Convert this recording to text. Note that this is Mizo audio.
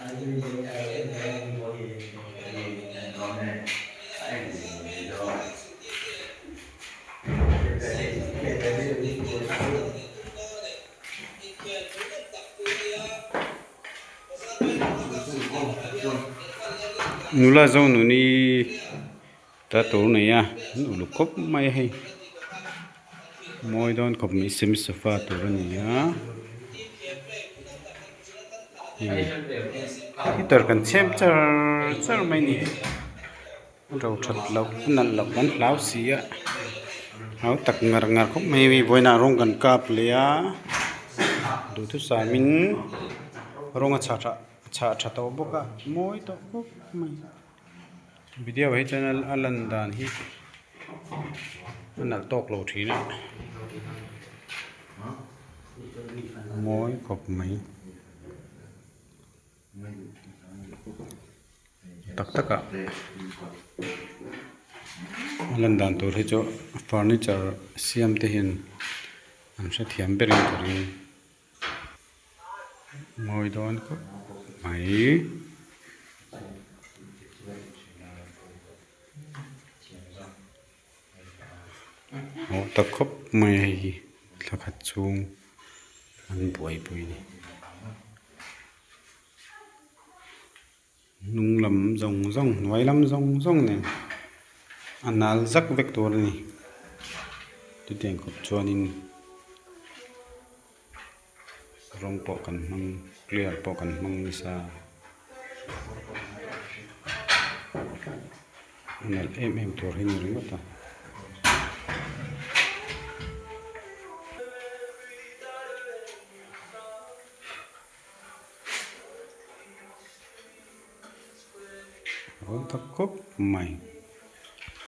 Nula Zonuni ta tur nei a an uluk khawp mai a hei mawi dawn khawp mai semi sofa tur a ni a heater kan chhem char char mai a ni. Ro that loh a nalh loh kan hlau si a hau tak ngar ngar khawp mai a mi vawiinah rawng kan kap leh a duhthusam in rawng a chhah tha chhah tha tawh bawk a mawi tawh khawp mai video ah hi chuan a lan dan hi a nalh tawk lo thin a mawi khawp mai. Tak tak ah a lan dan tur hi chu furniture siam te hian an hrethiam ber in ka ring mawi dawn khawp mai. Hmuh tak khawp mai a hei hi thla khat chhung an buaipui a ni. Hnung lam zawng zawng hnuai lam zawng zawng nen a nal zak vek tur a ni chutiang khawp chuanin rawng pawh kan hmang clear pawh kan hmang nasa a nalh em em tur hi a ni ringawt a. Aw ta khawp mai.